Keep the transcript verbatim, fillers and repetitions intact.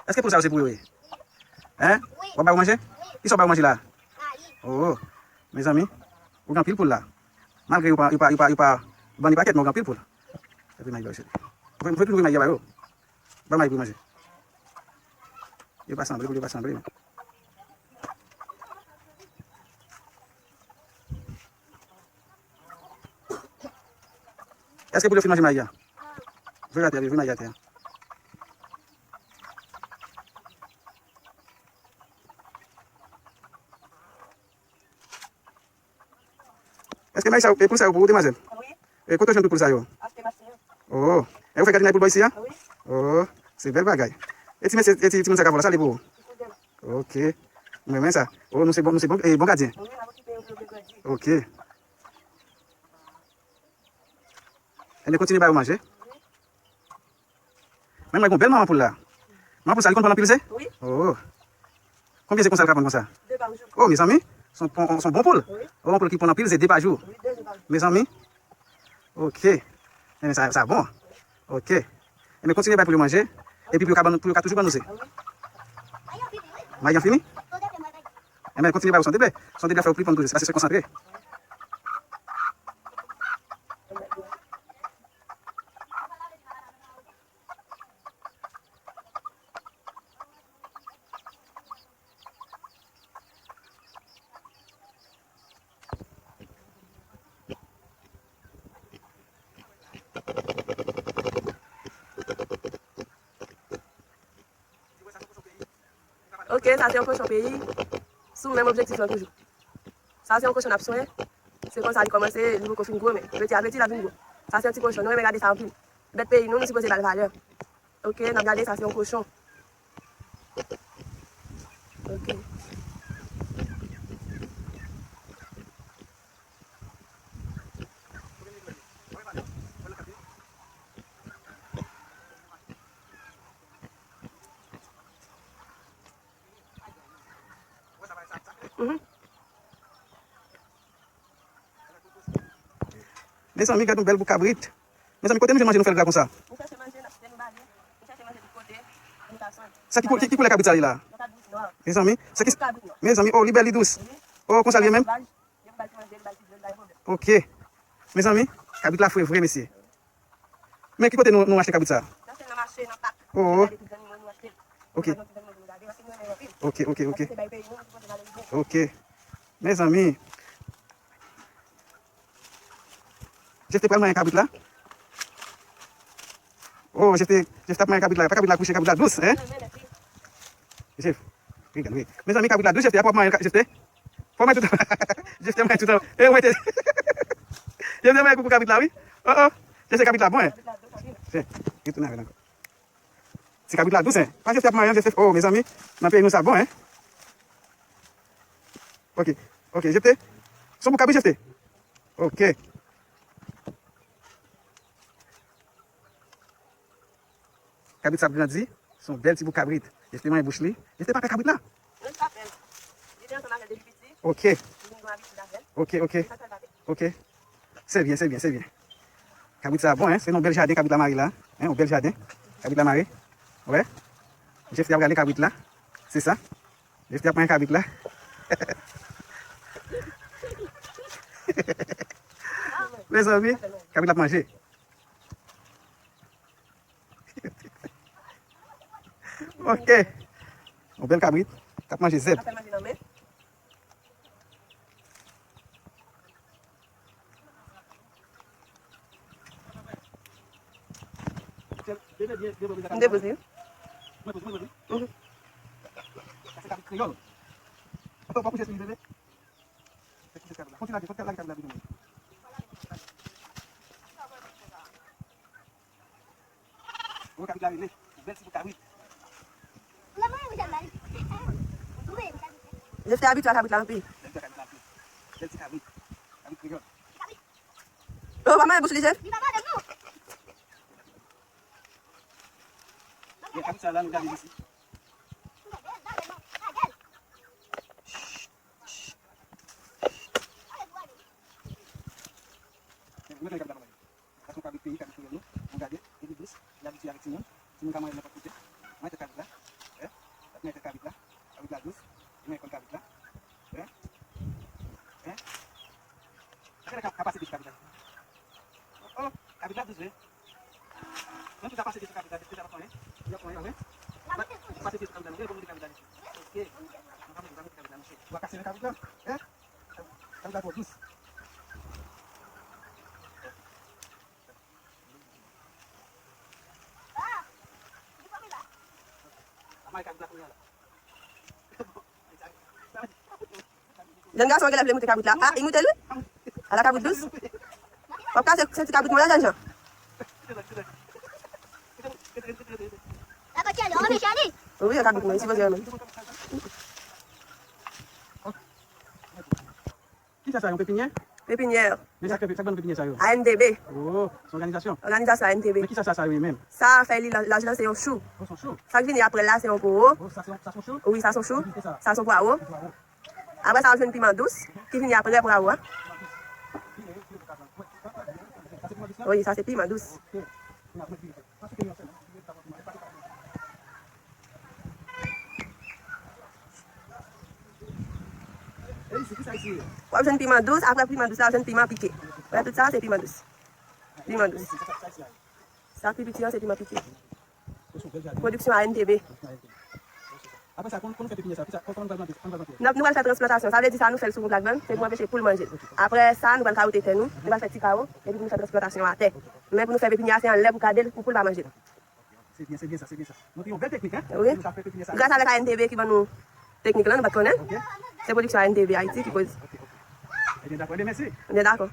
Èske poul sa yo se pou yo ye? Hein? W ap ba yo manje? Kisa w ba yo manje la? Oh, mezanmi, ou gen anpil poul la. Malgre yo pa, yo pa, yo pa, yo pa ban ni pakèt, men ou gen anpil poul. Epi may ba yo cheri. Mwen, mwen toujou may ba yo. Ba may pou yo manje. Yo pa sanble, yo pa sanble, men. Èske poul yo fin manje mayi a? Voye atè, voye mayi atè. Èske mayi sa yo, e poul sa yo pou ou, demwazèl? Wi. E kote w jwenn tout poul sa yo? Achte mache. Oh. E ou fè gadinay poul bò isi a? Wi. Oh, se bèl bagay. E ti mesye, e ti, timoun sa k ap vòlò, sa li pou ou? Li pou de. Ok. Mwen renmen sa. Oh, nou se bon, nou se bon, e bon gadyen. Wi, n ap okipe yo pou yo byen grandi. Ok. Ebyen, kontinye ba yo manje. Men mwen gen yon bèl manman poul la. Manman poul sa, li konn ponn anpil ze? Wi. Oh. Konbyen ze konsa l ka ponn konsa? De pa jou. Oh, mezanmi, se yon pon-, se yon bon poul. Wi. Oh, yon poul ki ponn anpil ze, de pa jou. Wi, de ze pa jou. Mezanmi. Ok. Ebyen, sa, sa bon. Ok. Ebyen, kontinye bay poul yo manje. Epi pou yo ka ban nou, pou yo ka toujou ban nou ze. Wi. Mayi an fini? Ebyen, kontinye bay yo san deble. San deble ap fè yo pli ponn toujou. Se paske se konsantre. Ok, sa se yon kochon peyi. Sou menm objektif lan toujou. Sa se yon kochon n ap swen. Se konsa li kòmanse, li poko fin gwo, men peti a peti l ap vin gwo. Sa se yon ti kochon, nou renmen gade sa anpil. Bèt peyi nou, nou sipoze ba l valè. Ok, n ap gade, sa se yon kochon. Ok. Mhm. Mezanmi, gad yon bèl bout kabrit. Mezanmi, kote nou jwenn manje nou fè l gra konsa? Nou chèche manje, n ap kite nou bale. Nou chèche manje tout kote pou nou ka swen. Sa ki kou-, ki, ki koulè kabrit sa ye la? Yon kabrit nwa. Mezanmi, sa ki, yon kabrit nwa. Mezanmi, oh, li bèl, li dous. Wi. Oh, konsa l ye menm? Li bal, li bal ti manje, li bal ti dlo, li bal pwoblèm. Ok. Mezanmi, kabrit la fre vre, mesye. Men ki kote nou, nou achte kabrit sa? Nou achte l nan mache, nan pak. Oh. Nou gade tout zanimo, nou achte l. Ok. Nou gade tout zanimo pou nou gade, paske nou renmen yo anpil. Ok, ok, ok. Paske se bay peyi nou, nou sipoze valorize. Ok. Mezanmi. Jefte pral manyen kabrit la. Oh, Jefte, Jefte ap manyen kabrit la. Fè kabrit la kouche, kabrit la dous, hein? Jef, regarde, wi. Mezanmi, kabrit la dous, Jefte, ap manyen ka-, Jefte. Fò manyen tout. Jefte manyen tout. Eh, mwen te. Jefte manyen koukou kabrit la, wi. Oh, oh. Jefte, kabrit la bon, hein? Jefte, retounen avè l ankò. Ti kabrit la dous, hein? Pa Jefte ap manyen, Jefte. Oh, mezanmi, nan peyi nou sa bon, hein? Ok, ok, Jefte. Se yon bout kabrit, Jefte. Ok. Kabrit sa ap grandi. Se yon bèl ti bout kabrit. Jefte manyen bouch li. Jefte pa pè kabrit la. Non, li pa pè. Li te ansanm avè l depi piti. Ok. Li vin gen abitid avè l. Ok, ok. Se sa k fè l pa pè. Ok. Se byen, se byen, se byen. Kabrit sa bon, hein? Se nan yon bèl jaden kabrit la mare la. Hein, yon bèl jaden. Kabrit la mare. Wè. Jefte ap rale kabrit la. Se sa. Jefte ap manyen kabrit la. Mezanmi, kabrit la ap manje. Ok. Yon bèl kabrit k ap manje zèb. M depoze. Mhm. Sa se kabrit kreyòl. Atò, pa kouche sou li, bebe. Fè kouche kabrit la. Kontinye lage, kontinye lage kabrit la vin mwen. Wè kabrit la rele. Bèl ti bout kabrit. Jefte abitye a kabrit la anpil. Jefte abitye a kabrit la anpil. Bèl ti kabrit. Kabrit kreyòl. Oh, pa manyen bouch li, Jef. Kabrit sa la, nou gade isi. Mwen fè kabrit la pa manyen. Paske yon kabrit peyi, kabrit kreyòl nou. Nou gade, e li dous, li abitye avèk timoun. Timoun ka manyen l nenpòt kote. Mwen te kabrit la. Wè. Mwen fè kabrit la. Kabrit la dous. Mwen konn kabrit la. Hein? Hein? Gade ka, ka pase dous kabrit la. Oh, oh, kabrit la dous, wi. Mwen tout a pase dous kabrit la, depi la pa konnen. Yo konnen, wi. Pase dous kabrit la, non, bon, kabrit la. Ok. Mwen pa mete kabrit la, non. Ou pa kase kabrit la? Hein? Kabrit la twò dous. Jèn gason an genlè vle moute kabrit la. Ah, li moute l wi. Ala kabrit dous. W ap kase senti kabrit mwen an, jèn jan. Wi, kabrit mwen, sipoze renmen. Kisa sa, yon pepinyè? Pepinyè. Men sa k fè, sa k ban nou pepinyè sa yo? A N T B. Oh, se òganizasyon? Òganizasyon A N T B. Men kisa sa, sa yo ye menm? Sa fèy li, laj lan se yon chou. Oh, se yon chou? Sa k vini apre l la, se yon powo. Oh, sa se yon, sa se yon chou? Wi, sa se yon chou. Epi sa? Sa se yon pwawo. Yon pwawo. Apre sa, w ap jwenn piman dous, ki vini apre pwawo a. Wi, sa se piman dous. Ok. Sa se piman sèl. W ap jwenn piman dous, apre piman dous la, w ap jwenn piman pike. Wè, tout sa, se piman dous. Piman dous. Sa pi piti an, se piman pike. Pwodiksyon A N T B. Apre sa, kon, kon nou fè pepinyè sa, kisa, kòman nou pral plante, kòman nou pral plante? N ap, nou pral fè transplantasyon. Sa vle di sa nou fè l sou yon plak bann, se pou anpeche poul manje. Apre sa, nou pral kawote tè nou, nou pral fè ti kawo, epi nou fè transplantasyon atè. Men pou nou fè pepinyè a, se anlè pou gade l, pou poul pa manje l. Se byen, se byen sa, se byen sa. Nou te yon bèl teknik, hein? Wi. Nou ka fè pepinyè sa. Gras avèk A N T B ki ban nou teknik lan, nou pa t konnen. Ok. Se pwodiksyon A N T B Ayiti ki koz. Ok, ok. Ebyen, dakò. Ebyen, mèsi. Ebyen, dakò.